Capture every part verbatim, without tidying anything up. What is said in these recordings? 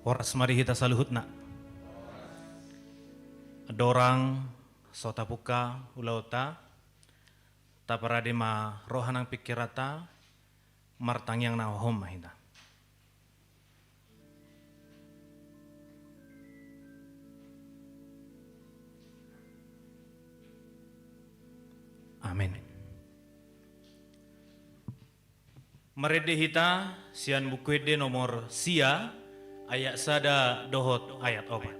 Horas ma di hita saluhutna. Andorang so tapungka ulaonta, taparade ma roha nang pingkiranta, martangiang na hohom ma hita. Amen. Marende hita sian Buku Ende nomor sia, ayat sada dohot ayat opat.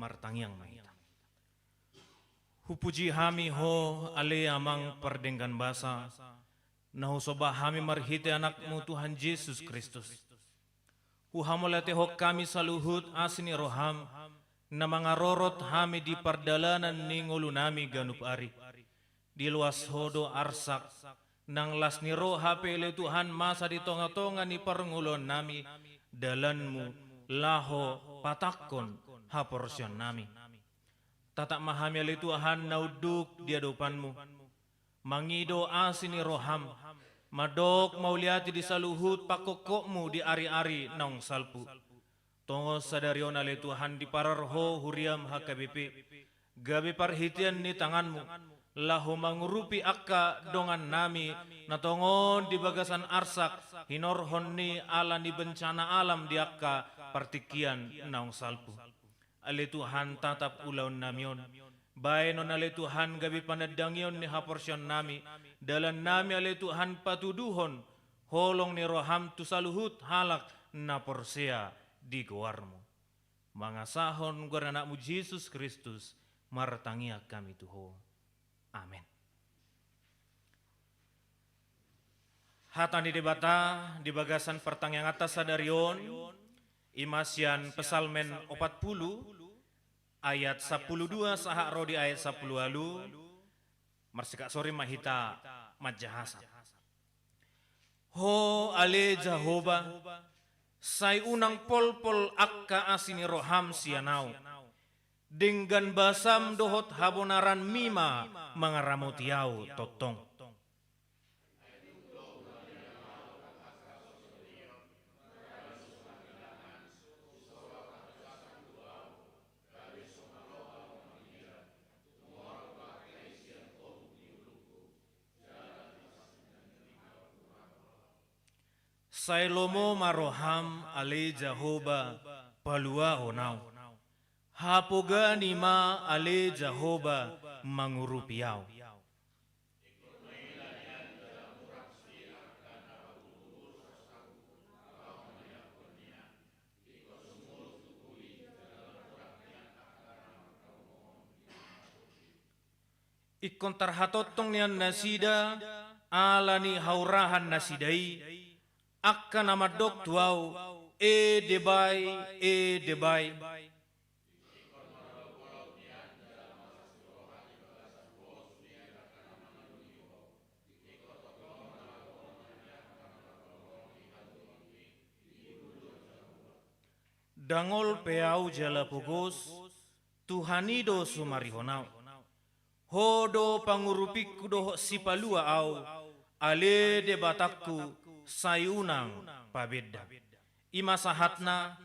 Martangiang ma hita. Hupuji hami Ho, ale Amang pardenggan basa, na husomba hami marhite Anakmu Tuhan Jesus Kristus. Huhamauliatehon hami saluhut asi ni roham, na mangarorot hami di pardalanan ni ngolunami ganup ari. Diloas Ho do arsak, nang las ni roha pe ale Tuhan masa di tongatonga ni parngoluonnami, dalanmu, laho patangkon haporseaonnami. Tatap ma hami ale Tuhan na unduk di adopanmu, mangido asi ni roham, mandok mauliate di saluhut pangkophopmu di ariari naung salpu. Tongon sadari on ale Tuhan diparar Ho huriam H K B P, gabe parhitean ni tanganmu, laho mangurupi angka dongannami, na tongon di bagasan arsak, hinorhon ni ala ni bencana alam di angka partingkian naung salpu. Ale Tuhan, tatap ulaonnami on. Baen on ale Tuhan gabe panandangion ni haporseaonnami, dalannami ale Tuhan patuduhon holong ni roham tu saluhut halak na porsea di goarmu. Mangasahon goar ni Anakmu Jesus Kristus, martangiang hami tu Ho. Amen. Hata ni Debata di bagasan partangianganta sadari on, i ma sian Psalmen opat pulu, ayat sampulu dua sahat ro di ayat sampulu ualu, marsikap sori ma hita manjahasa. Ho ale Jahowa, sai unang polpol angka asi ni roham sian ahu, denggan basam dohot habonaranmi ma mangaramoti ahu tongtong. Sai lomo ma roham ale Jahowa paluahon ahu. Hapoga nima ale Jahowa mangurupi ahu. Ingkon tarhatongtong nian nasida ala ni haurahan nasida i, angka na mandok tu ahu, ede bai, ede bai. Dangol pe ahu jala pogos, Tuhan i do sumarihon ahu. Ho do pangurupingku dohot sipalua ahu, ale Debatangku, sai unang pabendam. I ma sahatna,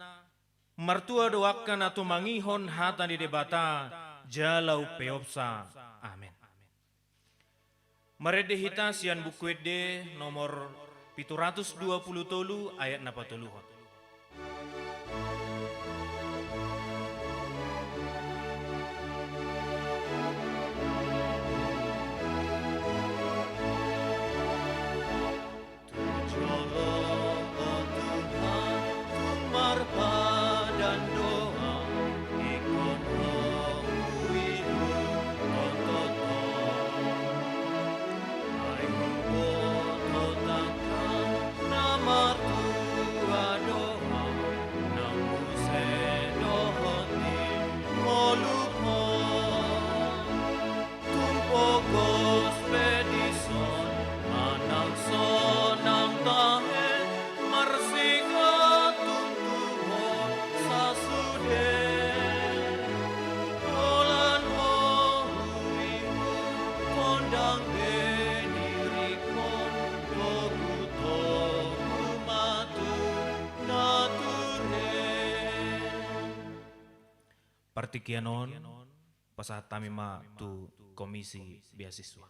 martua do angka na tumangihon hata ni Debata, jala umpeopsa. Amen. Marende hita sian Buku Ende nomor pitu ratus dua pulu tolu ayat na patoluhon. Tu jolo, o Tuhan, tung marpadan do ahu, ingkon Ho huihuthon toto. Ai huboto tangkas na martua do ahu, nang muse dohot di ngolungku. Tung pogos pe dison, manang sonang tahe, marsigantung tu Ho sasude. Holan Ho huihuthon, ndang be diringkon, togutogu ma tu nature. Partingkian on, pasahat hami ma tu Komisi Beasiswa.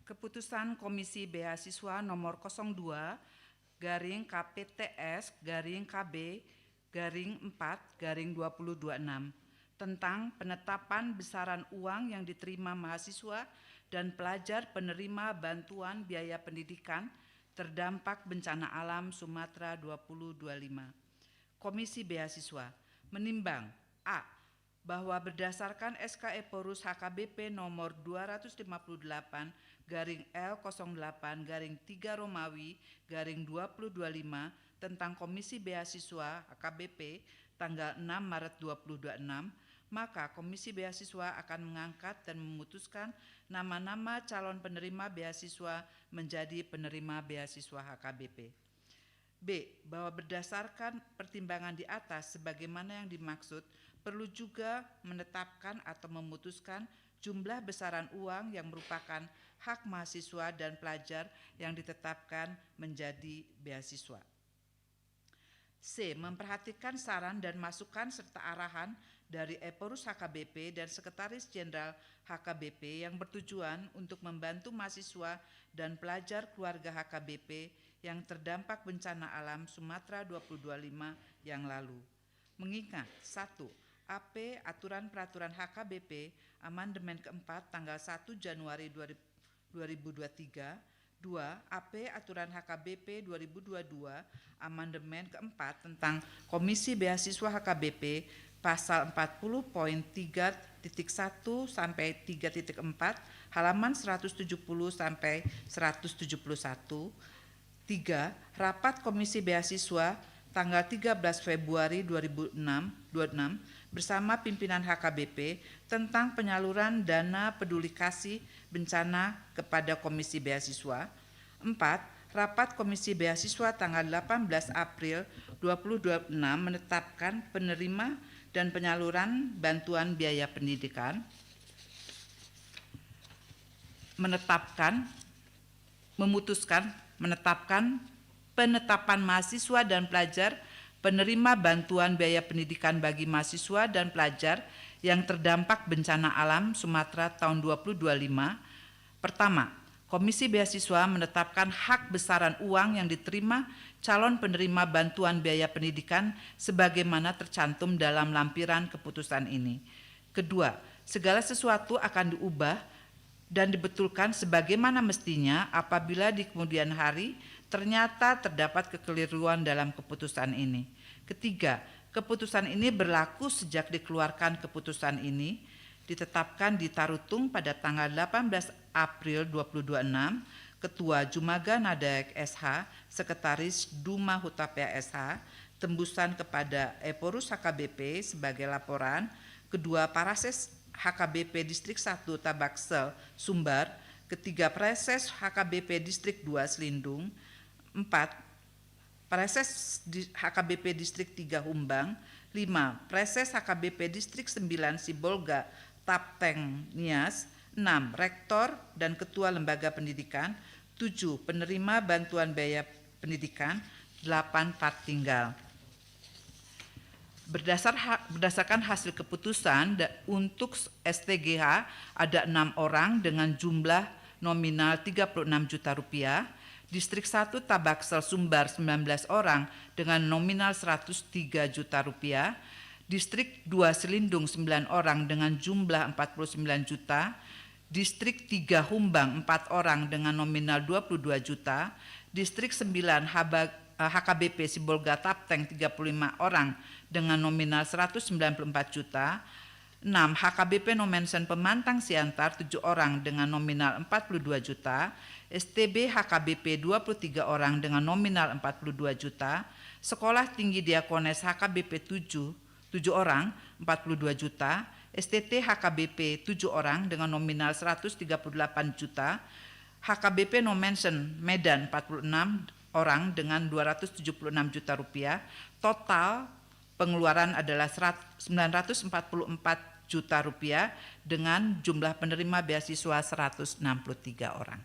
Keputusan Komisi Beasiswa nomor kosong dua garing K P T S garing K B garing empat garing dua puluh dua enam, tentang penetapan besaran uang yang diterima mahasiswa dan pelajar penerima bantuan biaya pendidikan terdampak bencana alam Sumatera dua puluh dua lima. Komisi Beasiswa menimbang: A, bahwa berdasarkan S K Ephorus H K B P nomor dua ratus lima puluh delapan garing L kosong delapan garing tiga Romawi garing dua puluh dua lima tentang Komisi Beasiswa H K B P tanggal enam Maret dua puluh dua enam, maka Komisi Beasiswa akan mengangkat dan memutuskan nama-nama calon penerima beasiswa menjadi penerima beasiswa H K B P. B, bahwa berdasarkan pertimbangan di atas sebagaimana yang dimaksud, perlu juga menetapkan atau memutuskan jumlah besaran uang yang merupakan hak mahasiswa dan pelajar yang ditetapkan menjadi beasiswa. C, memperhatikan saran dan masukan serta arahan dari Ephorus H K B P dan Sekretaris Jenderal H K B P yang bertujuan untuk membantu mahasiswa dan pelajar keluarga H K B P yang terdampak bencana alam Sumatera dua puluh dua lima yang lalu. Mengingat: satu, A P Aturan Peraturan H K B P Amandemen keempat tanggal satu Januari dua ribu dua puluh tiga, dua, A P Aturan H K B P dua ribu dua puluh dua Amandemen keempat tentang Komisi Beasiswa H K B P, Pasal empat puluh poin tiga titik satu sampai tiga titik empat, halaman seratus tujuh puluh sampai seratus tujuh puluh satu. Tiga, rapat Komisi Beasiswa tanggal tiga belas Februari dua ribu enam, dua enam, bersama pimpinan H K B P tentang penyaluran dana peduli kasih bencana kepada Komisi Beasiswa. Empat, rapat Komisi Beasiswa tanggal delapan belas April dua puluh dua enam menetapkan penerima dan penyaluran bantuan biaya pendidikan. Menetapkan, memutuskan, menetapkan penetapan mahasiswa dan pelajar penerima bantuan biaya pendidikan bagi mahasiswa dan pelajar yang terdampak bencana alam Sumatera tahun dua puluh dua lima. Pertama, Komisi Beasiswa menetapkan hak besaran uang yang diterima calon penerima bantuan biaya pendidikan sebagaimana tercantum dalam lampiran keputusan ini. Kedua, segala sesuatu akan diubah dan dibetulkan sebagaimana mestinya apabila di kemudian hari ternyata terdapat kekeliruan dalam keputusan ini. Ketiga, keputusan ini berlaku sejak dikeluarkan keputusan ini, ditetapkan di Tarutung pada tanggal delapan belas April dua puluh dua enam, Ketua Jumaga Nadaek S H, Sekretaris Duma Hutapea S H, tembusan kepada Ephorus H K B P sebagai laporan, kedua Prases H K B P Distrik satu Tabaksel Sumbar, ketiga Prases H K B P Distrik dua Selindung, empat Prases di, H K B P Distrik tiga Humbang, lima Prases H K B P Distrik sembilan Sibolga Tapteng Nias, enam Rektor dan Ketua Lembaga Pendidikan, tujuh penerima bantuan biaya pendidikan, delapan Partinggal. Berdasar ha-, berdasarkan hasil keputusan da-, untuk S T G H ada enam orang dengan jumlah nominal tiga puluh enam juta rupiah, Distrik satu Tabaksel Sumbar sembilan belas orang dengan nominal seratus tiga juta rupiah, Distrik dua Selindung sembilan orang dengan jumlah empat puluh sembilan juta, Distrik tiga Humbang empat orang dengan nominal dua puluh dua juta, Distrik sembilan Haba-, eh, H K B P Sibolga Tapteng tiga puluh lima orang dengan nominal seratus sembilan puluh empat juta, enam H K B P No Mention Pemantang Siantar tujuh orang dengan nominal empat puluh dua juta, S T B H K B P dua puluh tiga orang dengan nominal empat puluh dua juta, Sekolah Tinggi Diakones H K B P tujuh, tujuh orang, empat puluh dua juta, S T T H K B P tujuh orang dengan nominal seratus tiga puluh delapan juta, H K B P No Mention Medan empat puluh enam orang dengan dua ratus tujuh puluh enam juta rupiah, total pengeluaran adalah serat-, sembilan ratus empat puluh empat juta rupiah dengan jumlah penerima beasiswa seratus enam puluh tiga orang.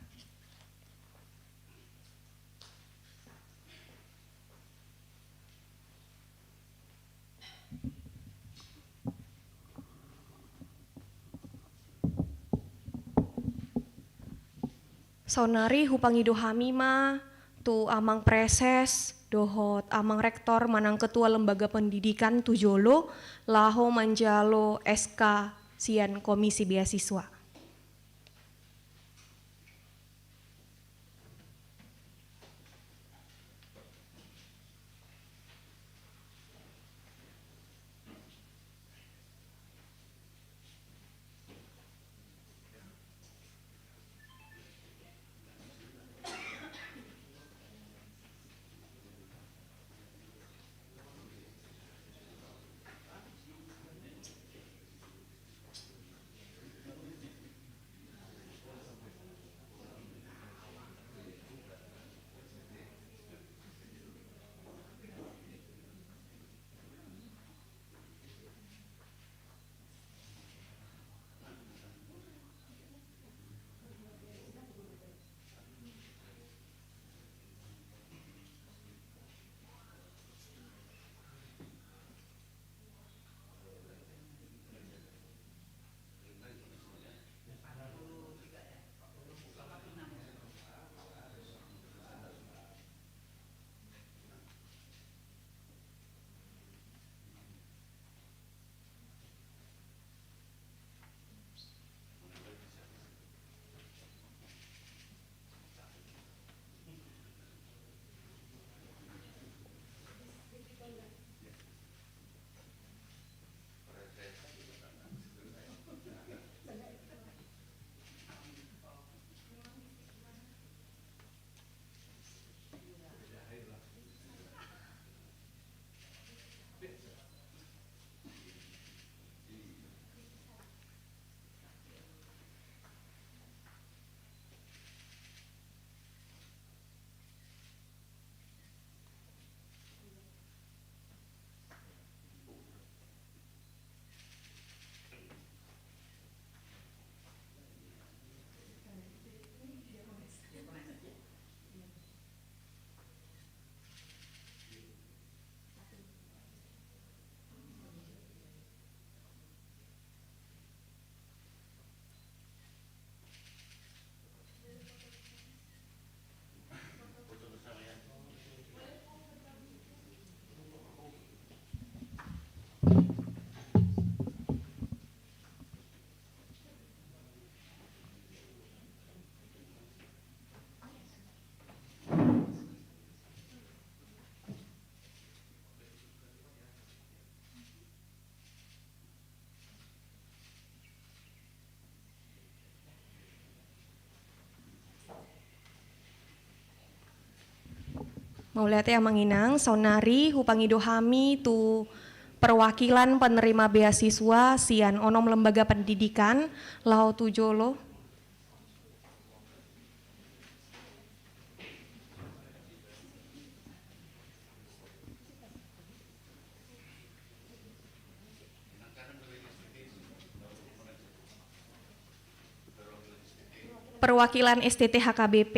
Saonnari hupangido hami ma tu amang Praeses dohot amang Rektor manang Ketua Lembaga Pendidikan tu jolo laho manjalo S K sian Komisi Beasiswa. Mauliate Amang Inang, saonnari hupangido hami tu perwakilan penerima beasiswa sian onom lembaga pendidikan, laho tu jolo. Perwakilan S T T H K B P,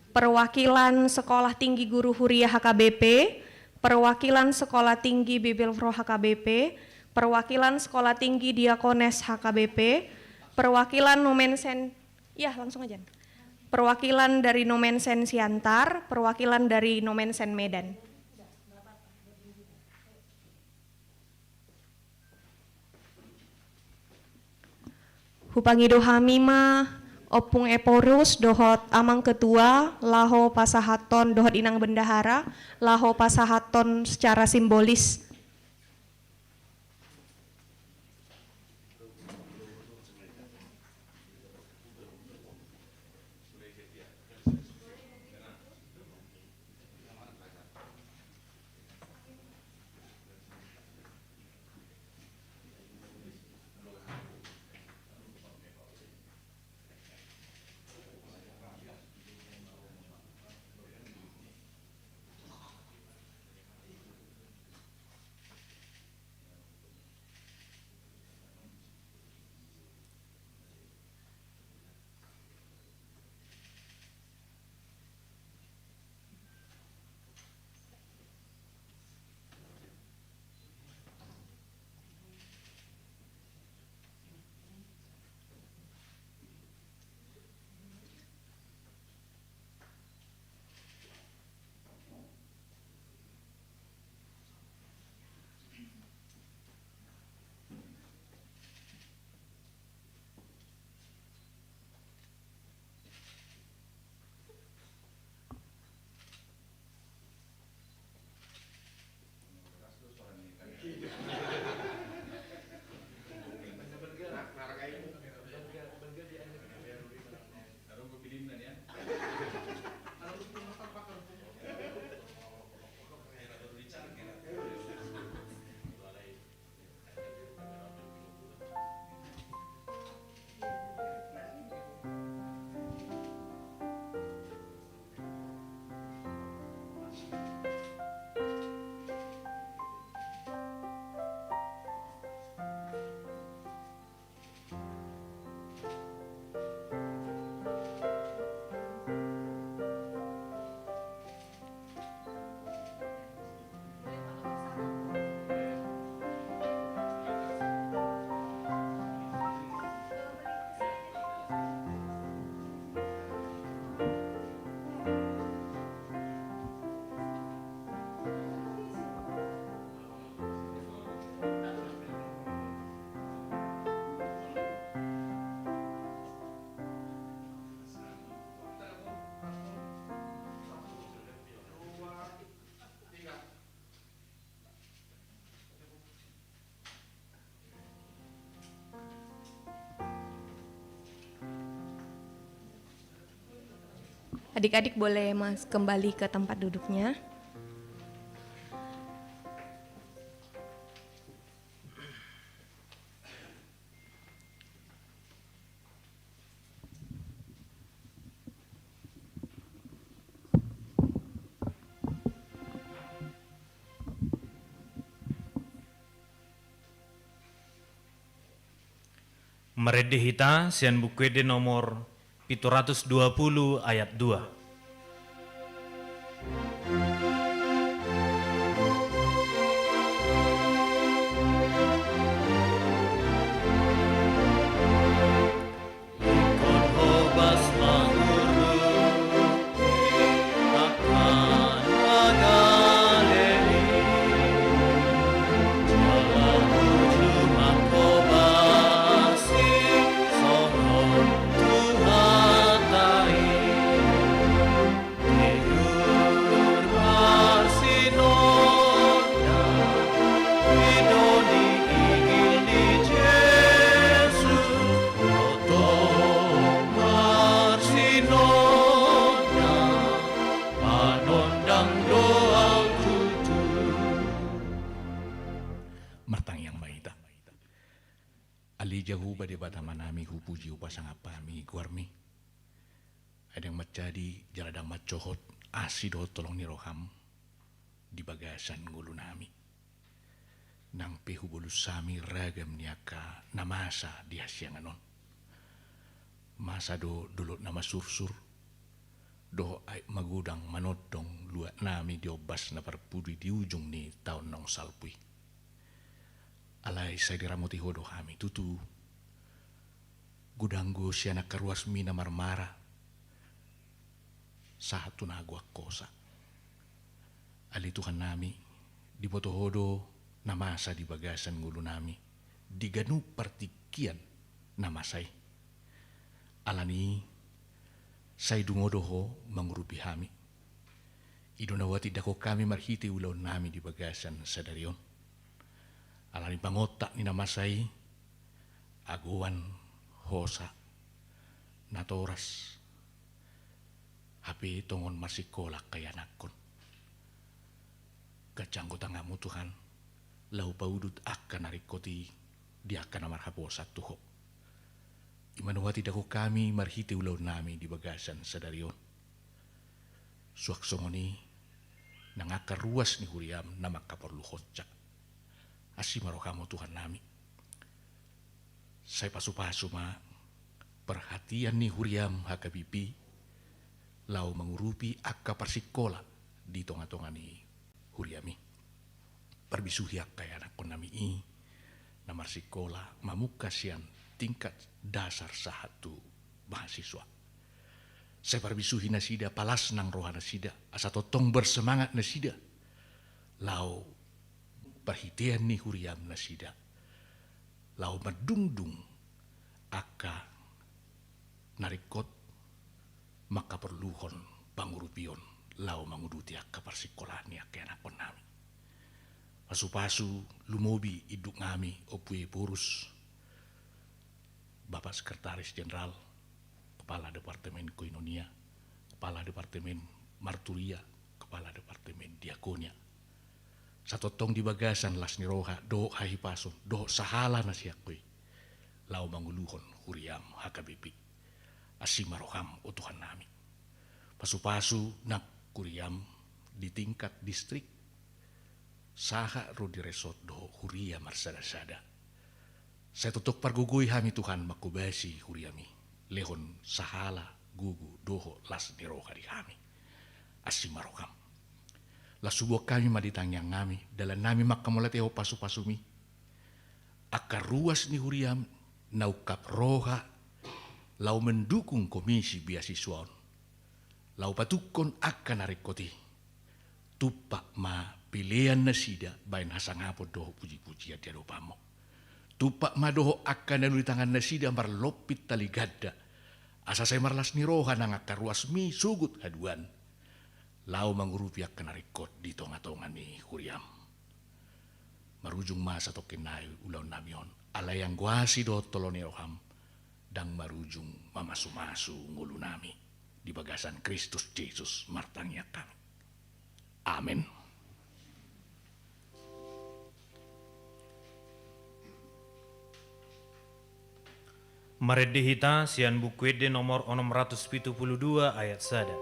perwakilan Sekolah Tinggi Guru Huria H K B P, perwakilan Sekolah Tinggi Bibelvrouw H K B P, perwakilan Sekolah Tinggi Diakones H K B P, perwakilan Nomen Sen-, ya, langsung aja. Perwakilan dari Nomen Sen Siantar, perwakilan dari Nomen Sen Medan. Hupangido hami ma Ompung Ephorus dohot Amang Ketua laho pasahathon dohot Inang Bendahara, laho pasahathon secara simbolis. Adik-adik boleh mas kembali ke tempat duduknya. Marende hita sian Buku Ende nomor pitu ratus dua puluh ayat dua. Nami hupuji hupasangap hami goarmi. Ai ndang manjadi jala ndang mansohot asi dohot holong ni roham di bagasan ngolunami. Nang pe hubolus hami ragam ni angka na masa di hasiangan on. Masa do dolok na masursur, dohot aek magodang manondong luatnami di ombas na parpudi di ujung ni taon naung salpu i. Alai sai diramoti ho do hami tutu. Godang do sian angka ruasmi na marmara sahat tu na goangkosa. Ale Tuhannami, diboto ho do na masa di bagasan ngolunami di ganup partingkian na masa i. Alani i sai dungo do ho mangurupi hami. I do na huhatindangkon hami marhite ulaonnami di bagasan sadari on. Alani pangontak ni na masa i, agoan, hosa, natoras, hape tongon marsikola angka ianakkon. Ganjang do tanganmu Tuhan, laho paudut angka na ringkot i di angka na marhaposan tu ho. I ma na huhatindangkon hami marhite ulaonnami di bagasan sadari on. Suang songon i nang angka ruas ni huriam na mangkaporluhonsa. Asi ma roham o Tuhannami. Sai pasupasu ma parhatian ni huriam H K B P laho mangurupi angka parsikola di tongatonga ni huriami. Parbisuhi angka ianakkonnami i na marsikola mamungka sian tingkat dasar sahat tu mahasiswa. Sai parbisuhi nasida, palas nang rohanasida, asa tongtong bersemangat nasida laho parhitean ni huriam nasida laho mandungdung angka na ringkot mangkaporluhon pangurupion laho manguduti angka parsikolaan ni angka ianakkonnami. Pasupasu lumobi induknami Ompu Ephorus, Bapak Sekretaris Jenderal, Kepala Departemen Koinonia, Kepala Departemen Marturia, Kepala Departemen Diakonia. Sai tongtong di bagasan las ni roha dohot hahipason dohot sahala na sian ho i laho manguluhon huriam H K B P. Asi ma roham o Tuhannami. Pasupasu nang huriam di tingkat distrik sahat ro di resort dohot huria marsadasada. Sai tongtong pargogoi hami Tuhan manghobasi huriami, lehon sahala, gogo dohot las ni roha di hami. Asi ma roham. Laos huboan hami ma di tangiangnami dalannami manghamauliatehon pasupasumi angka ruas ni huriam na ungkap roha laho mandukung komisi beasiswa on laho patungkon angka na ringkot i. Tumpak ma pelean nasida baen hasangapon dohot pujipujian di adopanmu. Tumpak ma dohot angka na uli tangan nasida marlompit tali ganda, asa sai marlas ni roha nang angka ruasmi sogot haduan laho mangurupi angka na ringkot di tongatonga ni huriam. Marujung ma satongkin nai ulaonnami on, alai anggo asi dohot holong ni roham, ndang marujung mamasumasu ngolunami. Di bagasan Kristus Jesus martangiang hami. Amen. Marende hita sian Buku Ende nomor onom ratus pitu pulu dua ayat sada.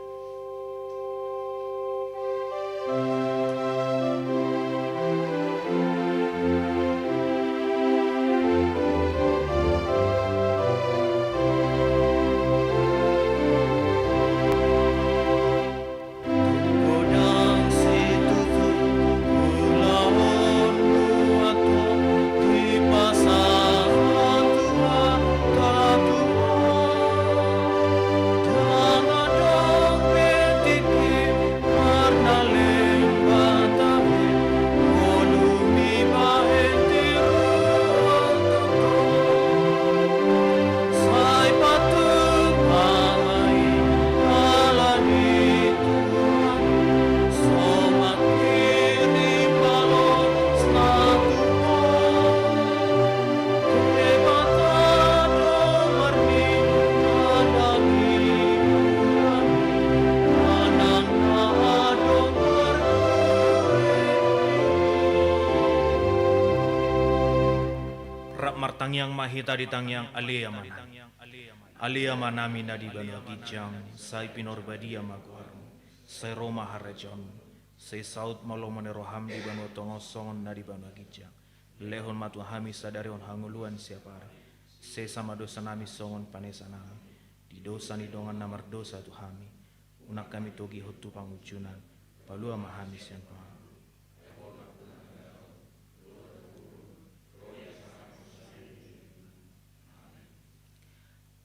Tangiang ma hita di tangiang Ale Amanami. Ale Amanami na di banua ginjang, sai pinarbadia ma goarmu, sai ro ma harajaonmu, sai saut ma lomo ni roham di banua tonga on songon na di banua ginjang. Lehon ma tu hami sadari on hangoluan siapari. Sesa ma dosanami songon panesanami di dosa ni dongan na mardosa tu hami. Unang hami togihon tu pangunjunan. Palua ma hami sian pangago.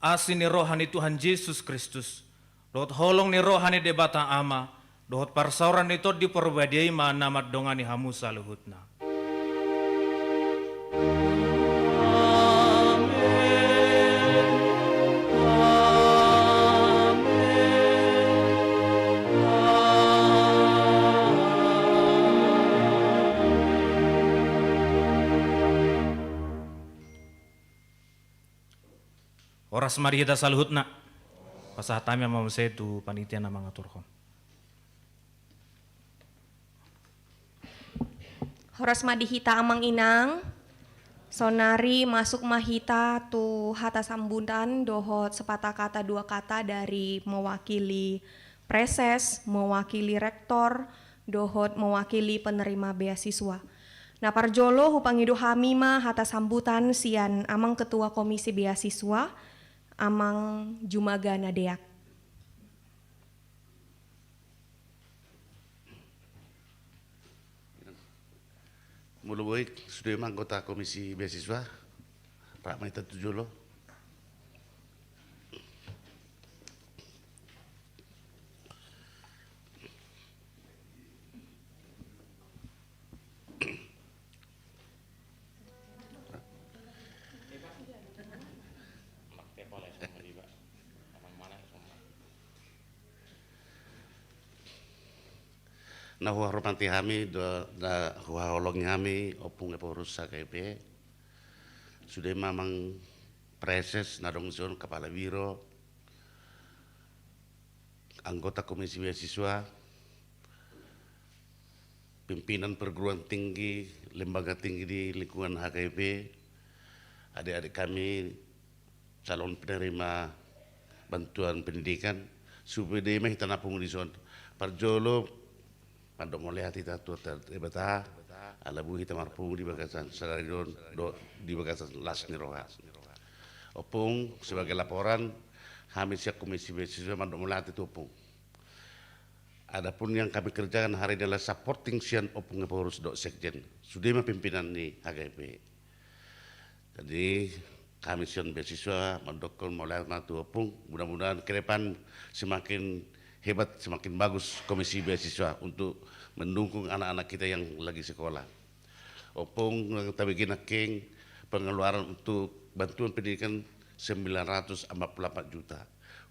Asi ni roha ni Tuhan Jesus Kristus, dohot holong ni roha ni Debata Ama, dohot parsaoran ni Tondi Porbadia i ma na mandongani hamu saluhutna. Horas ma di hita saluhutna. Pasahat hami ma muse tu panitia na mangaturhon. Horas ma di hita amang inang. Saonari masuk ma hita tu hata sambutan dohot sepatah kata dua kata dari mewakili preses, mewakili rektor, dohot mewakili penerima beasiswa. Na parjolo hupangido hami ma hata sambutan sian amang ketua komisi beasiswa, amang Jumaga Nadeak. Molo boi sude ma anggota komisi beasiswa, rap ma hita tu jolo. Na huhormati hami, do, na huhaholongi hami, Ompung Ephorus H K P, sude ma amang preses na adong dison, kepala biro, anggota komisi beasiswa, pimpinan perguruan tinggi, lembaga tinggi di lingkungan H K P, adik-adik kami, calon penerima bantuan pendidikan, sude ma hita na pungu dison. Parjolo, mandok mauliate hita tu Debata, ala boi hita marpungu di bagasan sadari on, do, di bagasan las ni roha. Ompung, sebagai laporan, hami sian komisi beasiswa mandok mauliate tu Ompung. Adapun yang kami kerjakan hari ini adalah supporting sian Ompung Ephorus dohot sekjen. Sude ma pimpinan ni H K P. Jadi, kami sian beasiswa mandokkon mauliate ma tu Ompung. Mudah-mudahan ke depan semakin hebat, semakin bagus komisi beasiswa untuk mendukung anak-anak kita yang lagi sekolah. Ompung, nang tabege nangkin pengeluaran untuk bantuan pendidikan sembilan ratus empat puluh delapan juta.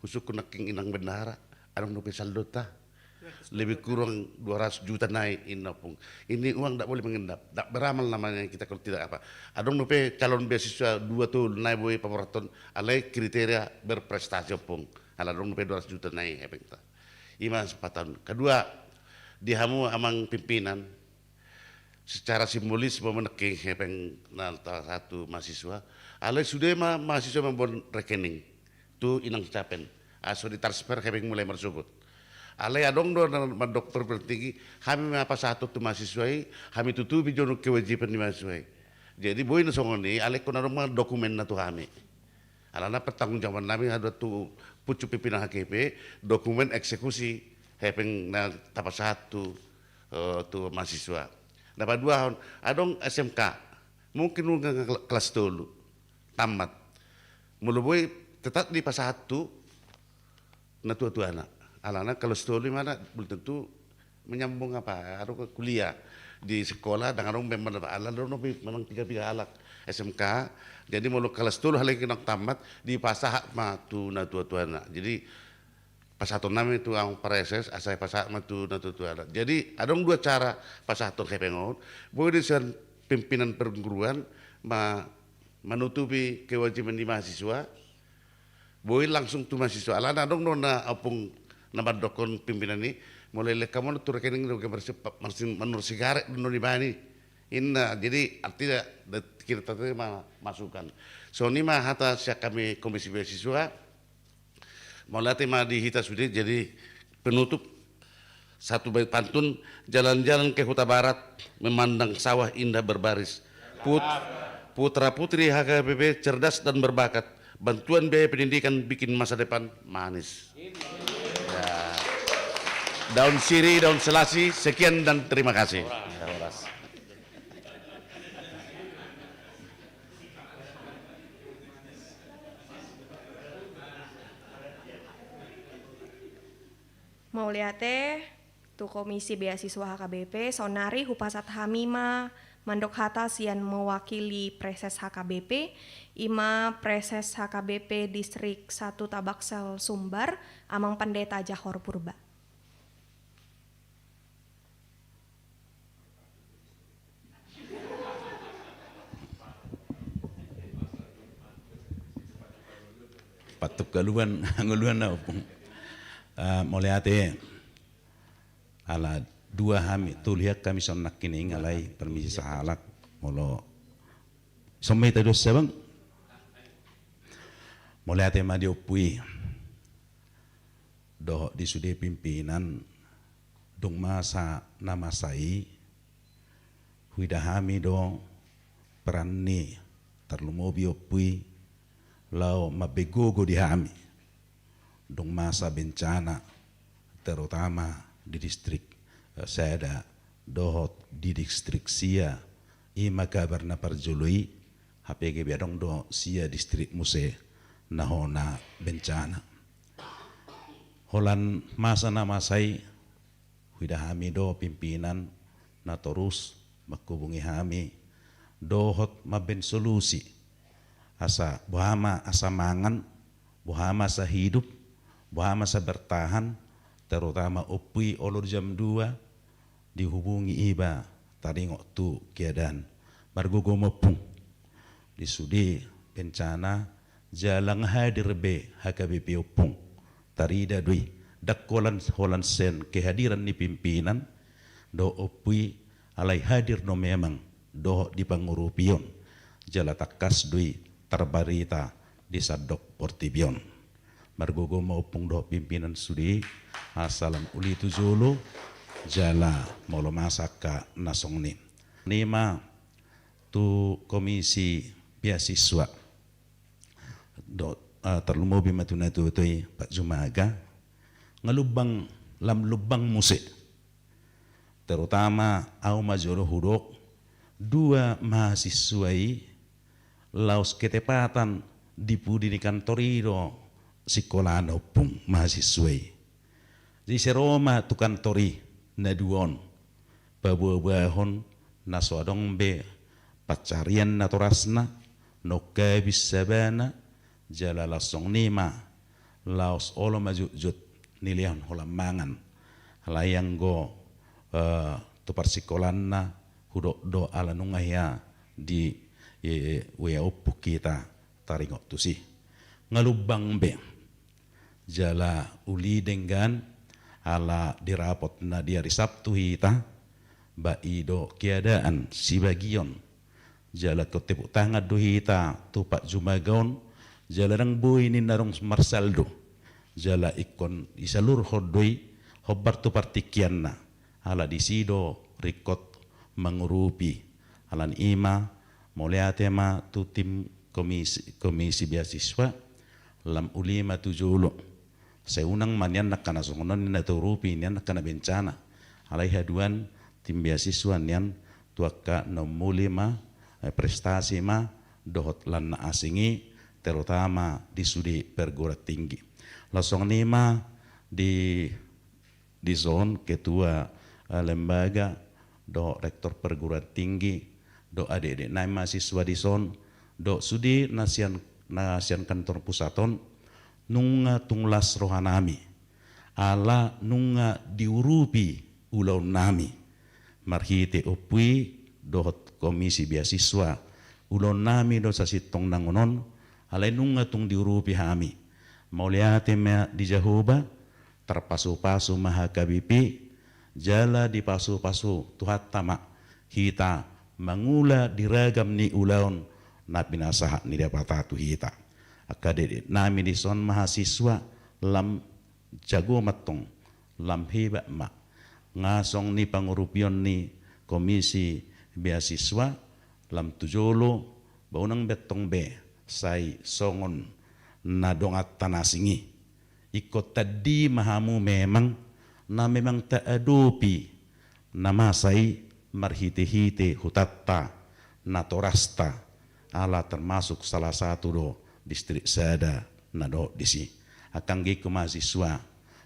Husungkun nangkin inang bendahara, adong dope saldonta. Lebih kurang dua ratus juta nai, inna Ompung. Ini uang ndak boleh mengendap, ndak beramal namanya kita kalau tidak apa. Adong dope calon beasiswa dua tolu nai boi paborathon, alai kriteria berprestasi, Ompung. Ala adong dope dua ratus juta nai hepengta. I ma sepatahon. Kedua, di hamu amang pimpinan, secara simbolis ma nangkin hepeng na sahat tu mahasiswa. Alai sude ma mahasiswa mamboan rekening tu inang Capen, asa ditransfer hepeng mulai marsogot. Alai adong do na mandok perguruan tinggi, hami ma pasahathon tu mahasiswa i, hami tutupi jo kewajiban ni mahasiswa i. Jadi boi na songon i, alai ingkon adong ma dokumenna tu hami. Alana pertanggungjawaban nami adalah tu pucuk pimpinan H K P, dokumen eksekusi hepeng na tapasahat tu, eh, tu mahasiswa. Na paduahon, adong S M K, mungkin nunga kel-, kelas tolu tamat. Molo boi tetap dipasahat tu na tua-tuana. Alana kelas tolu i ma na belum tentu menyambung apa, adong kuliah di sekolah, dang adong memang apa, ala adong dope manang piga-piga halak S M K. Jadi molo kelas tolu halak i nunga tamat, dipasahat ma tu na tua-tuana. Jadi pasahaton nami tu amang preses, asa pasahat ma tu na tua-tuana. Jadi adong dua cara pasahaton hepeng on. Boi do sian pimpinan perguruan ma-, manutupi kewajiban ni mahasiswa, boi langsung tu mahasiswa. Alana adong do na Ompung na mandokkon pimpinan i, molo ilehon hamu tu rekening do, marsi-, marsi-, manursi garet do na ibana i. Inna, jadi artina da-, kita terima masukan. Songon i ma hata sian hami Komisi Beasiswa. Mauliate ma di hita sude, jadi penutup satu bait pantun, jalan-jalan ke Hutabarat, memandang sawah indah berbaris. Put-, putra-putri H K B P cerdas dan berbakat, bantuan biaya pendidikan bikin masa depan manis. Ya. Daun siri, daun selasi, sekian dan terima kasih. Ya, horas. Mauliate tu Komisi Beasiswa H K B P, saonari hupasahat hami ma mandok hata sian mewakili Preses H K B P, i ma Preses H K B P Distrik satu Tabaksel Sumbar, Amang Pendeta Jahor Purba. Patungkaluan, ngoluan na ompung. Eh, mauliate. Ala dua hami, tolu hami songon nangkining, alai permisi sahalak, molo sombong hita dos sabang. Mauliate ma di ompu i. Dohot di sude pimpinan, dung masa na masa i, huida hami do peran ni tarlumobi ompu i, laho mambaen gogo di hami. Dung masa bencana, terutama di distrik, eh, sada, dohot di distrik sia, i ma kabar na parjolo i, hape gabe adong do sia distrik muse na hona bencana. Holan masa na masa i, huida hami do pimpinan na torus manghubungi hami, dohot mambaen solusi. Asa boha ma asa mangan, boha ma asa hidup, boha ma asa bertahan, terutama ompu i olo di jam dua, dihubungi iba taringot tu keadaan. Margogo ma ompung. Di sude bencana, jala nga hadir be H K B P ompung. Tarida do i, ndang holan, holan sian kehadiran ni pimpinan, dohot ompu i, alai hadir do memang, dohot di pangurupion. Jala tangkas do i, tarbarita di sandok portibi on. Margogo ma ompung dohot pimpinan sude, asa lam uli tu jolo, jala molo masa angka na songon i. Songon i ma tu Komisi Beasiswa. Dohot, eh, tarlumobi ma tu na tutu i Pak Jumaga. Nga lumbang, lam lumbang muse. Terutama au ma jolo hudok, dua mahasiswa i, laos ketepatan di pudi ni kantor i do sikolana ompung mahasiswa i. Jadi sai ro ma tu kantor i na dua on, paboaboahon na so adong be pansarian natorasna, nunga habis sabana, jala laos songon i ma, laos olo ma jotjot nilehon holan mangan. Alai anggo, eh, tu parsikolanna, hudok do ala nunga hea di, eh, wea ompung hita taringot tusi. Nga lumbang be. Jala uli denggan, ala di rapot na di ari Sabtu hita, ba i do keadaan sibagion. Jala ingkon tepuk tangan do hita tu Pak Jumaga on, jala ndang boi ninna adong marsaldo. Jala ingkon disalurhon do i, hombar tu partingkianna. Ala disi do ringkot mangurupi. Alani i ma, mauliate ma tu tim komisi, komisi beasiswa, lam uli ma tu jolo. Sai unang ma nian angka na songon on na taurupi nian angka na bencana. Alai haduan tim beasiswa nian tu angka na umuli ma, eh, prestasi ma, dohot lan na asing i, terutama di sude perguruan tinggi. Laos songon i ma di dison, ketua, eh, lembaga, dohot rektor perguruan tinggi, dohot adik-adik nai mahasiswa dison, dohot sude na sian, na sian kantor pusat on, nunga tung las roha nami. Ala nunga diurupi ulaon nami. Marhite ompu i dohot komisi beasiswa, ulaon nami do sasintongna on, alai nunga tung diurupi hami. Mauliate ma di Jahowa, tarpasupasu ma H K B P, jala dipasupasu Tuhanta ma hita mangula di ragam ni ulaon na pinasahat ni Debata tu hita. Angka dekdek nami dison mahasiswa, lam jago ma antong, lam hebat ma. Nga songon i pangurupion ni Komisi Beasiswa, lam tu jolo, ba unang be antong be sai songon na donganta na asing i. Ingkon tandi ma hamu memang, na memang taadopi na masa i marhitehite hutanta, natorasta, ala termasuk salah satu do Distrik Sada na dohot disi. Angka anggingku mahasiswa,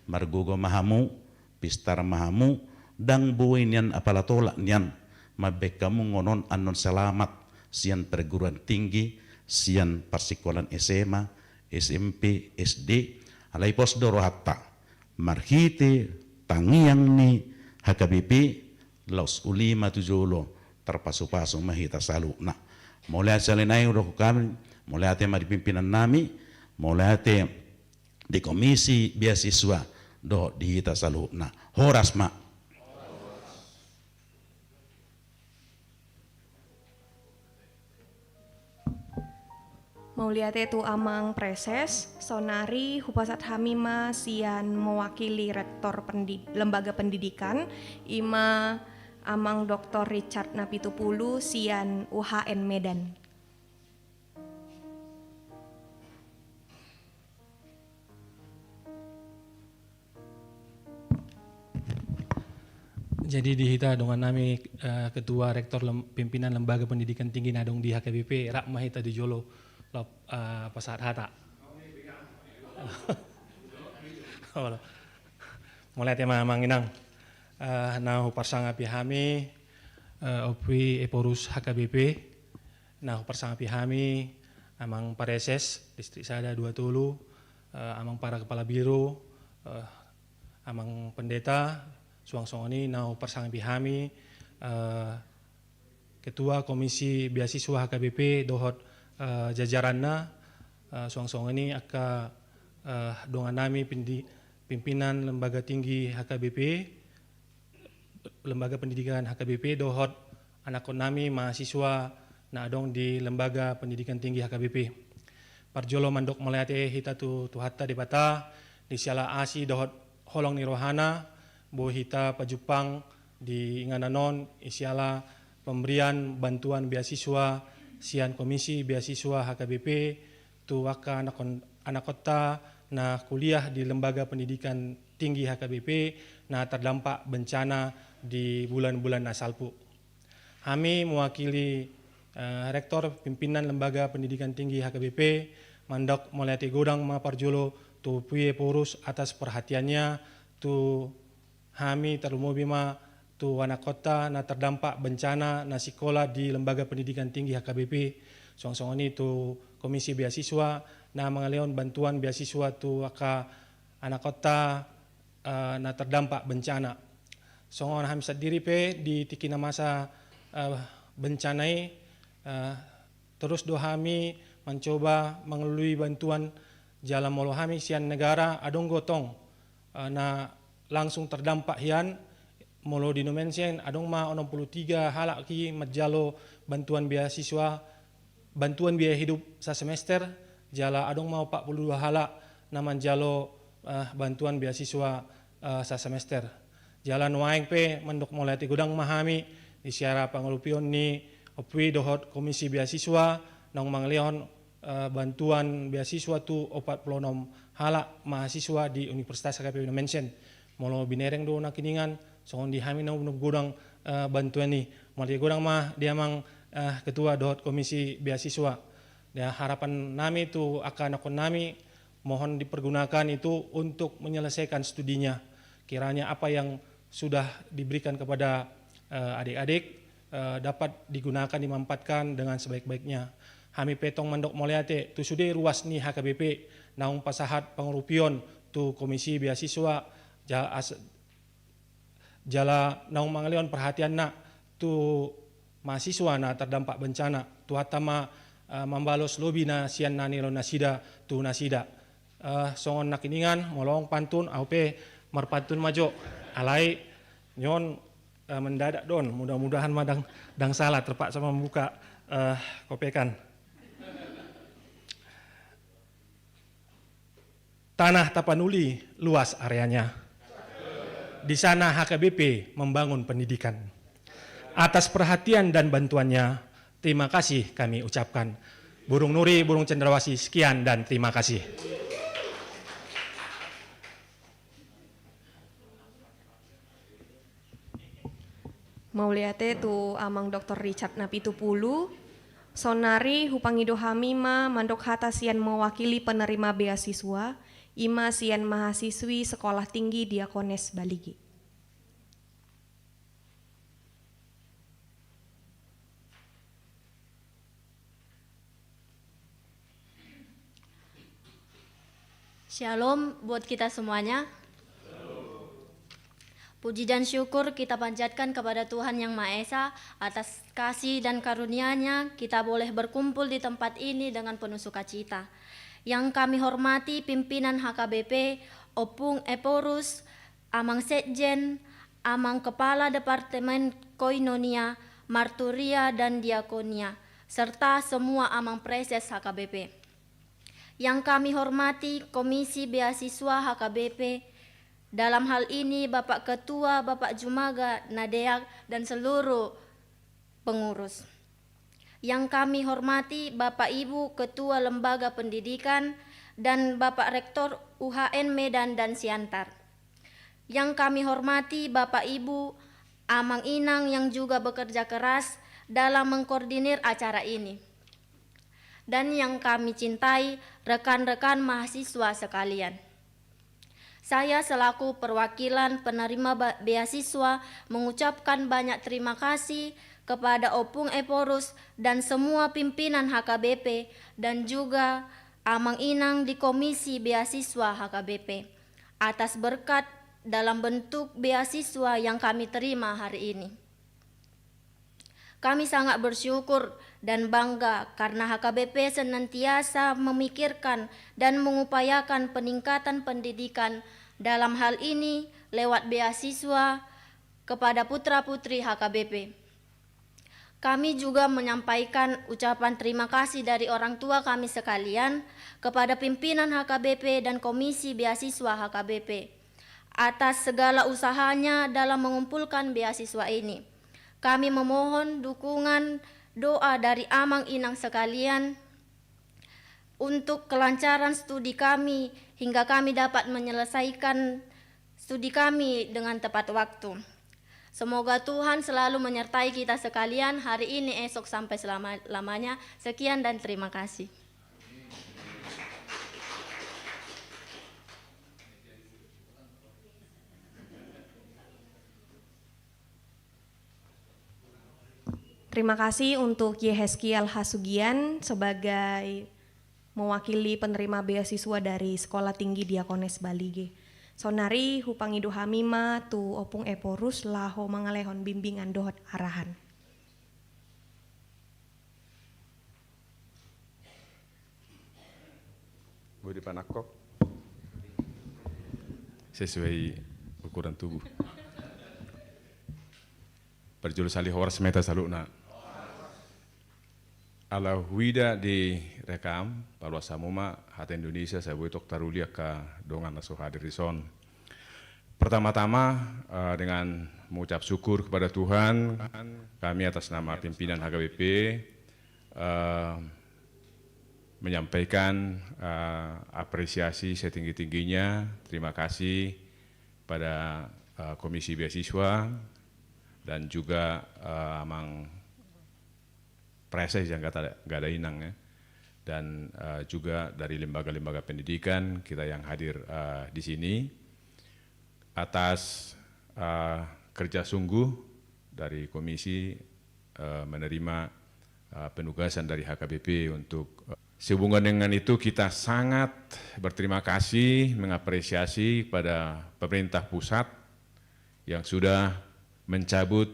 margogo ma hamu, pistar ma hamu, ndang boi nian apala tolap nian, mambaen hamu ngonon annon selamat sian perguruan tinggi, sian parsikolaan S M A, S M P, S D, alai pos do rohanta. Marhite tangiang ni H K B P, laos uli ma tu jolo, tarpasupasu ma hita saluhutna. Mauliate sahali nai hudokhon hami, mauliate ma di pimpinan nami, mauliate di Komisi Beasiswa, dohot di hita saluhutna. Horas ma. Mauliate tu Amang Praeses, saonari hupasahat hami ma sian mewakili Rektor Pendi-, Lembaga Pendidikan, i ma Amang Doktor Richard Napitupulu sian U H N Medan. Jadi di hita dongan nami, eh, Ketua Rektor Lem-, Pimpinan Lembaga Pendidikan Tinggi na adong di H K B P, rap ma hita di jolo, lap-, eh, pasahat hata. Mauliate ma Amang Inang. Eh, na huparsangapi hami, eh, Opu Ephorus H K B P, na huparsangapi hami, Amang Praeses, Distrik Sada, Dua, Tolu, eh, Amang Para Kepala Biro, eh, Amang Pendeta, suang songon i na huparsangapi hami, eh, Ketua Komisi Beasiswa H K B P dohot, eh, jajaranna, eh, suang songon i angka, eh, dongan nami pindi-, pimpinan Lembaga Tinggi H K B P, Lembaga Pendidikan H K B P dohot anakkon nami mahasiswa na adong di Lembaga Pendidikan Tinggi H K B P. Parjolo mandok mauliate hita tu Tuhanta Debata, di siala asi dohot holong ni rohana, boi hita pajumpang di inganan on, di siala pemberian bantuan beasiswa sian Komisi Beasiswa H K B P, tu angka anakkon-, anakkonta na kuliah di Lembaga Pendidikan Tinggi H K B P na terdampak bencana di bulan-bulan na salpu. Hami mewakili, eh, Rektor Pimpinan Lembaga Pendidikan Tinggi H K B P, mandok mauliate godang ma parjolo tu Opu Ephorus atas perhatiannya tu hami, tarlumobi ma tu anakkonta na terdampak bencana na sikola di Lembaga Pendidikan Tinggi H K B P, suang songon i tu Komisi Beasiswa na mangalehon bantuan beasiswa tu angka anakkonta, eh, na terdampak bencana. Songon hami sandiri pe di tingki na masa, eh, bencana i, eh, torus do hami mancoba mangalului bantuan jala molo hami sian negara adong do tong, eh, na langsung terdampak hian, molo di Nomensen adong ma onom pulu tiga halak i manjalo bantuan beasiswa, bantuan biaya hidup sasemester, jala adong ma opat pulu dua halak na manjalo, eh, bantuan beasiswa, eh, sasemester. Jala nuaeng pe mandok mauliate godang ma hami di siala pangalupion ni Opu i dohot Komisi Beasiswa naung mangalehon, eh, bantuan beasiswa tu opat pulu onom halak mahasiswa di Universitas H K B P Nomensen. Molo binereng do nangkiningan, songon di hami na umgodang, eh, bantuan i. Mauliate godang ma di Amang, eh, Ketua dohot Komisi Beasiswa. Di harapan nami tu angka anakkon nami, mohon dipergunakan itu untuk menyelesaikan studinya. Kiranya apa yang sudah diberikan kepada, eh, adik-adik, eh, dapat digunakan, dimanfaatkan dengan sebaik-baiknya. Hami pe tong mandok mauliate tu sude ruas ni H K B P naung pasahat pangurupion tu Komisi Beasiswa, ja-, as-, jala naung mangalehon perhatianna tu mahasiswa na terdampak bencana. Tuhanta ma, eh, mambalos lobi na sian na nilehon nasida tu nasida. Eh, songon nangkiningan, molo adong pantun, ahu pe marpantun ma jo. Alai, nion, Eh, mendadak don, mudah-mudahan ma dang, dang salah, terpaksa membuka, eh, kopekan. Tanah Tapanuli luas areanya. Di sana H K B P membangun pendidikan. Atas perhatian dan bantuannya, terima kasih kami ucapkan. Burung Nuri, Burung Cendrawasih, sekian dan terima kasih. Mauliate tu Amang Doktor Richard Napitupulu. Saonnari hupangido hami ma mandok hata sian mewakili penerima beasiswa, i ma sian mahasiswi Sekolah Tinggi Diakones Balige. Shalom buat kita semuanya. Puji dan syukur kita panjatkan kepada Tuhan Yang Maha Esa atas kasih dan karunia-Nya kita boleh berkumpul di tempat ini dengan penuh sukacita. Yang kami hormati pimpinan H K B P, Ompung Ephorus, Amang Sekjen, Amang Kepala Departemen Koinonia, Marturia, dan Diakonia, serta semua Amang Praeses H K B P. Yang kami hormati Komisi Beasiswa H K B P, dalam hal ini Bapak Ketua, Bapak Jumaga, Nadeak, dan seluruh pengurus. Yang kami hormati Bapak Ibu Ketua Lembaga Pendidikan dan Bapak Rektor U H N Medan dan Siantar. Yang kami hormati Bapak Ibu, Amang Inang yang juga bekerja keras dalam mengkoordinir acara ini. Dan yang kami cintai rekan-rekan mahasiswa sekalian. Saya selaku perwakilan penerima ba-, beasiswa mengucapkan banyak terima kasih kepada Ompung Ephorus dan semua pimpinan H K B P dan juga Amang Inang di Komisi Beasiswa H K B P atas berkat dalam bentuk beasiswa yang kami terima hari ini. Kami sangat bersyukur dan bangga karena H K B P senantiasa memikirkan dan mengupayakan peningkatan pendidikan, dalam hal ini lewat beasiswa kepada putra-putri H K B P. Kami juga menyampaikan ucapan terima kasih dari orang tua kami sekalian kepada pimpinan H K B P dan Komisi Beasiswa H K B P atas segala usahanya dalam mengumpulkan beasiswa ini. Kami memohon dukungan doa dari Amang Inang sekalian untuk kelancaran studi kami hingga kami dapat menyelesaikan studi kami dengan tepat waktu. Semoga Tuhan selalu menyertai kita sekalian hari ini, esok, sampai selama-lamanya. Sekian dan terima kasih. Terima kasih untuk Yehezkiel Hasugian sebagai mewakili penerima beasiswa dari Sekolah Tinggi Diakones Balige. Saonnari hupangido hami ma tu Ompung Ephorus laho mangalehon bimbingan dohot arahan. Bodi panangkok. Sesuai ukuran tubuh. Parjolo sali horas ma hita saluhutna. Ala huida direkam, paluas hamu ma hata Indonesia, sai boi tong taruli angka dongan na so hadir dison. Pertama-tama, eh, dengan mengucap syukur kepada Tuhan, kami atas nama pimpinan H K B P, eh, menyampaikan, eh, apresiasi setinggi-tingginya, terima kasih pada, eh, Komisi Beasiswa dan juga, eh, Amang Praeses yang kata gak ada Inang, ya. Dan, eh, juga dari lembaga-lembaga pendidikan kita yang hadir, eh, di sini atas, eh, kerja sungguh dari komisi, eh, menerima, eh, penugasan dari H K B P untuk, eh, sehubungan dengan itu kita sangat berterima kasih, mengapresiasi kepada pemerintah pusat yang sudah mencabut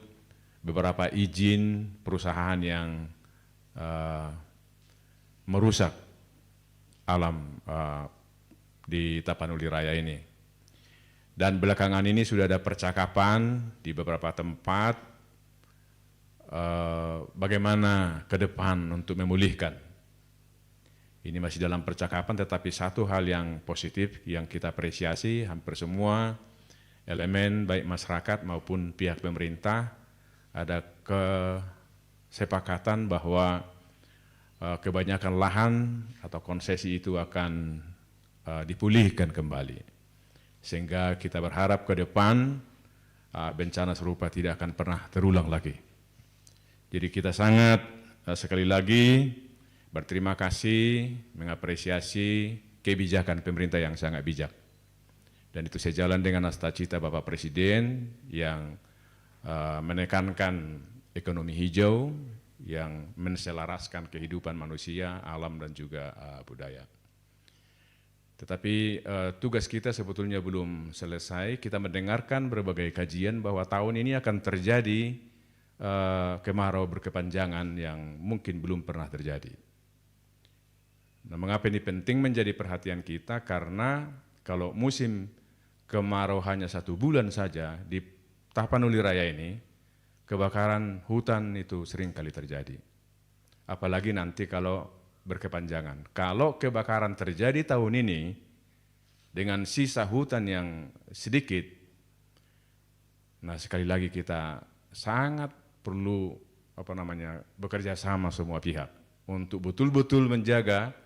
beberapa izin perusahaan yang, eh, merusak alam, eh, di Tapanuli Raya ini. Dan belakangan ini sudah ada percakapan di beberapa tempat, eh, bagaimana ke depan untuk memulihkan. Ini masih dalam percakapan, tetapi satu hal yang positif yang kita apresiasi, hampir semua elemen, baik masyarakat maupun pihak pemerintah, ada kesepakatan bahwa, eh, kebanyakan lahan atau konsesi itu akan, eh, dipulihkan kembali. Sehingga kita berharap ke depan, eh, bencana serupa tidak akan pernah terulang lagi. Jadi kita sangat, eh, sekali lagi berterima kasih, mengapresiasi kebijakan pemerintah yang sangat bijak. Dan itu sejalan dengan nasta cita Bapak Presiden yang, eh, menekankan ekonomi hijau, yang menselaraskan kehidupan manusia, alam, dan juga, eh, budaya. Tetapi, eh, tugas kita sebetulnya belum selesai. Kita mendengarkan berbagai kajian bahwa tahun ini akan terjadi, eh, kemarau berkepanjangan yang mungkin belum pernah terjadi. Nah, mengapa ini penting menjadi perhatian kita? Karena kalau musim kemarau hanya satu bulan saja di Tapanuli Raya ini, kebakaran hutan itu sering kali terjadi. Apalagi nanti kalau berkepanjangan. Kalau kebakaran terjadi tahun ini dengan sisa hutan yang sedikit, nah, sekali lagi kita sangat perlu, apa namanya, bekerja sama semua pihak untuk betul-betul menjaga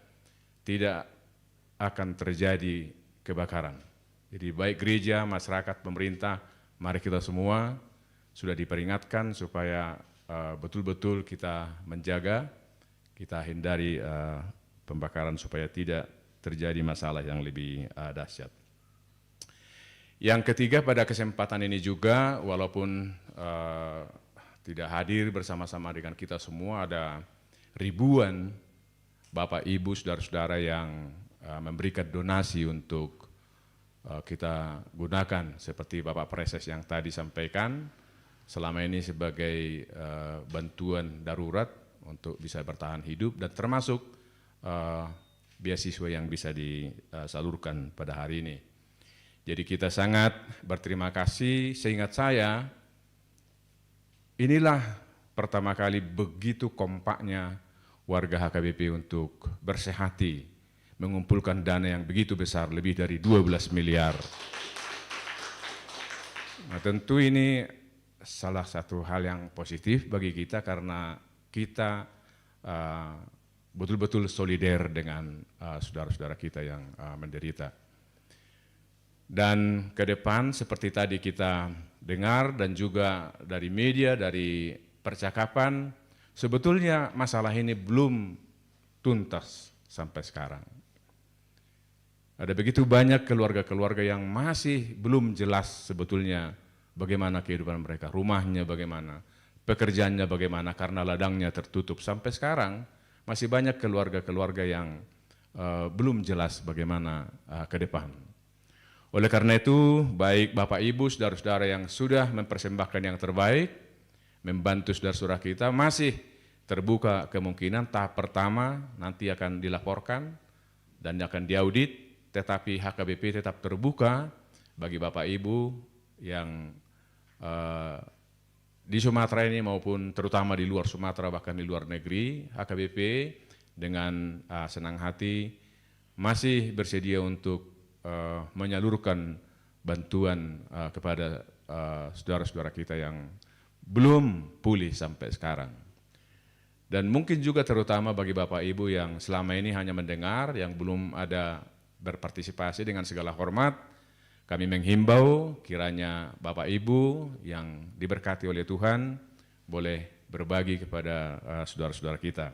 tidak akan terjadi kebakaran. Jadi, baik gereja, masyarakat, pemerintah, mari kita semua sudah diperingatkan supaya, eh, betul-betul kita menjaga, kita hindari, eh, pembakaran supaya tidak terjadi masalah yang lebih, eh, dahsyat. Yang ketiga, pada kesempatan ini juga, walaupun, eh, tidak hadir bersama-sama dengan kita semua, ada ribuan Bapak, Ibu, saudara-saudara yang, eh, memberikan donasi untuk, eh, kita gunakan, seperti Bapak Praeses yang tadi sampaikan, selama ini sebagai, eh, bantuan darurat untuk bisa bertahan hidup, dan termasuk, eh, beasiswa yang bisa disalurkan pada hari ini. Jadi kita sangat berterima kasih. Seingat saya, inilah pertama kali begitu kompaknya warga H K B P untuk bersehati, mengumpulkan dana yang begitu besar, lebih dari dua belas miliar. Nah, tentu ini salah satu hal yang positif bagi kita karena kita, eh, betul-betul solider dengan, eh, saudara-saudara kita yang, eh, menderita. Dan ke depan, seperti tadi kita dengar dan juga dari media, dari percakapan, sebetulnya masalah ini belum tuntas sampai sekarang. Ada begitu banyak keluarga-keluarga yang masih belum jelas sebetulnya bagaimana kehidupan mereka, rumahnya bagaimana, pekerjaannya bagaimana, karena ladangnya tertutup. Sampai sekarang masih banyak keluarga-keluarga yang, eh, belum jelas bagaimana, eh, ke depan. Oleh karena itu, baik Bapak, Ibu, saudara-saudara yang sudah mempersembahkan yang terbaik, membantu saudara-saudara kita, masih terbuka kemungkinan tahap pertama nanti akan dilaporkan dan akan diaudit, tetapi H K B P tetap terbuka bagi Bapak, Ibu yang, eh, di Sumatera ini maupun terutama di luar Sumatera, bahkan di luar negeri, H K B P dengan, eh, senang hati masih bersedia untuk, eh, menyalurkan bantuan, eh, kepada, eh, saudara-saudara kita yang belum pulih sampai sekarang. Dan mungkin juga terutama bagi Bapak Ibu yang selama ini hanya mendengar, yang belum ada berpartisipasi, dengan segala hormat, kami menghimbau kiranya Bapak Ibu yang diberkati oleh Tuhan boleh berbagi kepada, eh, saudara-saudara kita.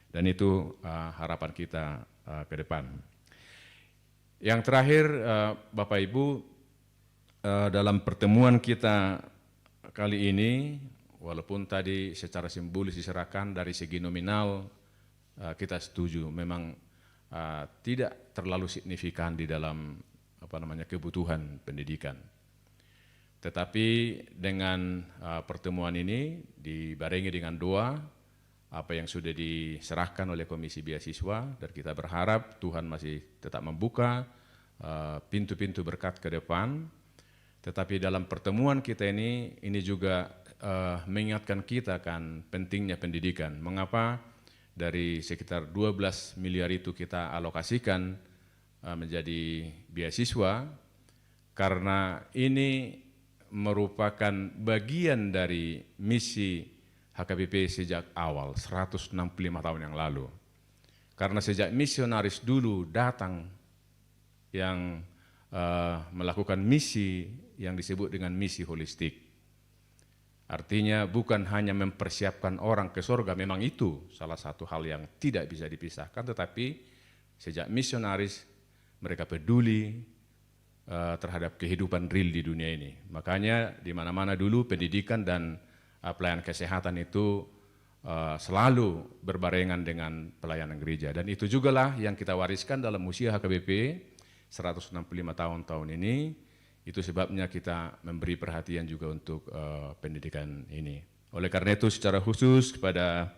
Dan itu, eh, harapan kita, eh, ke depan. Yang terakhir, eh, Bapak Ibu, eh, dalam pertemuan kita kali ini, walaupun tadi secara simbolis diserahkan, dari segi nominal, eh, kita setuju, memang, eh, tidak terlalu signifikan di dalam, apa namanya, kebutuhan pendidikan. Tetapi dengan, eh, pertemuan ini dibarengi dengan doa, apa yang sudah diserahkan oleh Komisi Beasiswa, dan kita berharap Tuhan masih tetap membuka, eh, pintu-pintu berkat ke depan, Tetapi dalam pertemuan kita ini, ini juga, eh, mengingatkan kita kan pentingnya pendidikan. Mengapa dari sekitar dua belas miliar itu kita alokasikan, eh, menjadi beasiswa? Karena ini merupakan bagian dari misi H K B P sejak awal, seratus enam puluh lima tahun yang lalu. Karena sejak misionaris dulu datang yang, eh, melakukan misi yang disebut dengan misi holistik. Artinya bukan hanya mempersiapkan orang ke surga, memang itu salah satu hal yang tidak bisa dipisahkan, tetapi sejak misionaris mereka peduli, eh, terhadap kehidupan real di dunia ini. Makanya di mana-mana dulu pendidikan dan, eh, pelayanan kesehatan itu, eh, selalu berbarengan dengan pelayanan gereja. Dan itu jugalah yang kita wariskan dalam usia H K B P seratus enam puluh lima tahun tahun ini. Itu sebabnya kita memberi perhatian juga untuk, eh, pendidikan ini. Oleh karena itu, secara khusus kepada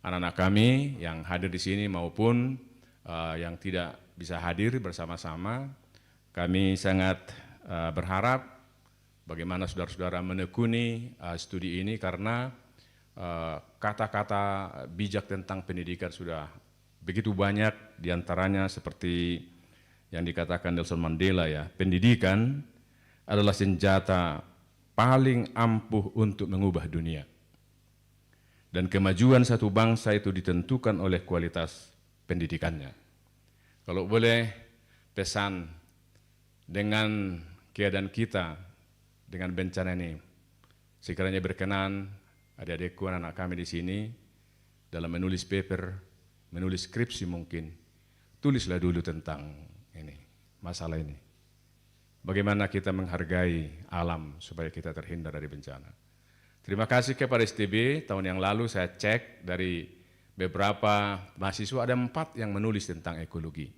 anak-anak kami yang hadir di sini maupun, eh, yang tidak bisa hadir bersama-sama, kami sangat, eh, berharap bagaimana saudara-saudara menekuni, eh, studi ini karena, eh, kata-kata bijak tentang pendidikan sudah begitu banyak, di antaranya seperti yang dikatakan Nelson Mandela, ya, pendidikan adalah senjata paling ampuh untuk mengubah dunia. Dan kemajuan satu bangsa itu ditentukan oleh kualitas pendidikannya. Kalau boleh pesan, dengan keadaan kita, dengan bencana ini, sekiranya berkenan adik-adikku, anak-anak kami di sini, dalam menulis paper, menulis skripsi mungkin, tulislah dulu tentang ini, masalah ini. Bagaimana kita menghargai alam supaya kita terhindar dari bencana. Terima kasih kepada S T B, tahun yang lalu saya cek dari beberapa mahasiswa ada empat yang menulis tentang ekologi.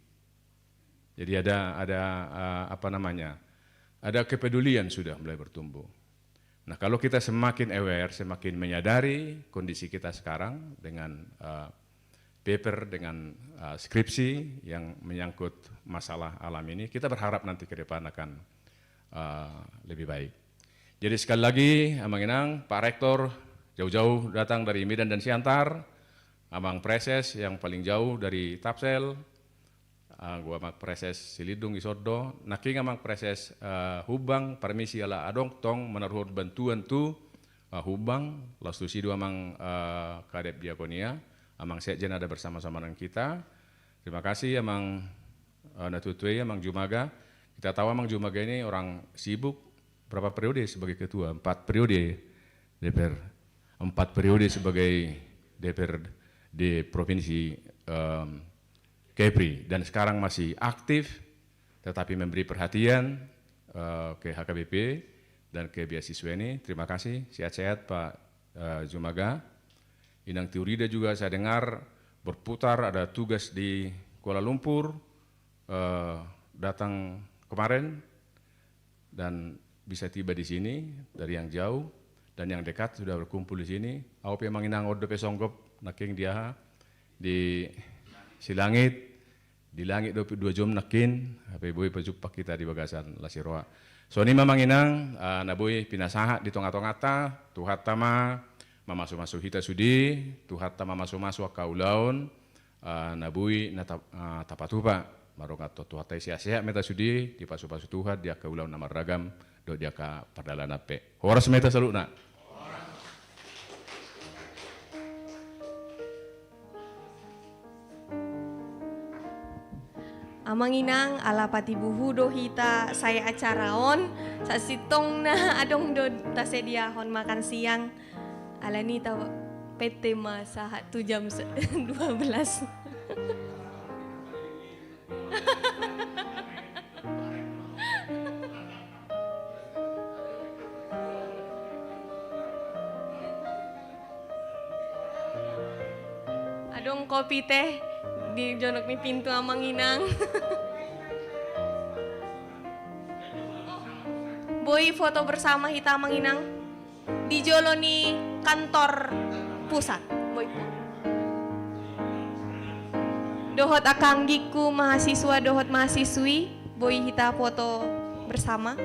Jadi ada, ada, eh, apa namanya, ada kepedulian sudah mulai bertumbuh. Nah, kalau kita semakin aware, semakin menyadari kondisi kita sekarang dengan, eh, paper, dengan, eh, skripsi yang menyangkut masalah alam ini, kita berharap nanti ke depan akan, eh, lebih baik. Jadi sekali lagi, Amang Inang, Pak Rektor, jauh-jauh datang dari Medan dan Siantar, Amang Praeses yang paling jauh dari Tapsel, ah, Amang Praeses Silindung i son do, nangkin Amang Praeses, eh, Humbang, parmisi ala adong tong manaruhon bantuan tu, eh, Humbang, laos tusi do Amang, eh, Kadep Diakonia, Amang Sekjen ada bersama-sama dengan kita. Terima kasih Amang, eh, Natuatua i, Amang Jumaga. Kita tahu Amang Jumaga ini orang sibuk, berapa periode sebagai ketua? Empat periode D P R. Empat periode sebagai D P R di Provinsi, em, Kepri. Dan sekarang masih aktif, tetapi memberi perhatian, eh, ke H K B P dan ke beasiswa ini. Terima kasih, sehat-sehat Pak, eh, Jumaga. Inang Tiurida juga saya dengar berputar, ada tugas di Kuala Lumpur, eh, datang kemarin dan bisa tiba di sini dari yang jauh dan yang dekat sudah berkumpul di sini. Au pe Amang Inang on dope songgop nangkin di aha, di Silangit, di Langit dope dua jom nangkin, hape boi pajumpang hita di bagasan lasiroha. Songon i ma Amang Inang, ah, na boi pinasahat di tonga-tonganta, Tuhanta ma mamasumasu hita sude, Tuhanta mamasumasu angka ulaon, ah, na boi na ta-, ah, tapatupa. Mardongan tu Tuhanta i sehat-sehat ma hita sude, dipasupasu Tuhan di angka ulaon na marragam dohot di angka pardalanan pe. Horas ma hita saluhutna. Amang Inang, ala patibuhu do hita sae acara on, sasintongna adong do tasediahon makan siang. Alani ta pete ma sahat tu jam se-, dua belas. Adong kopi teh di jonok ni pintu Amang Inang. Boi foto bersama hita Amang Inang. Di jolo ni kantor pusat, boi. Dohot angka anggingku mahasiswa dohot mahasiswi, boi hita foto bersama.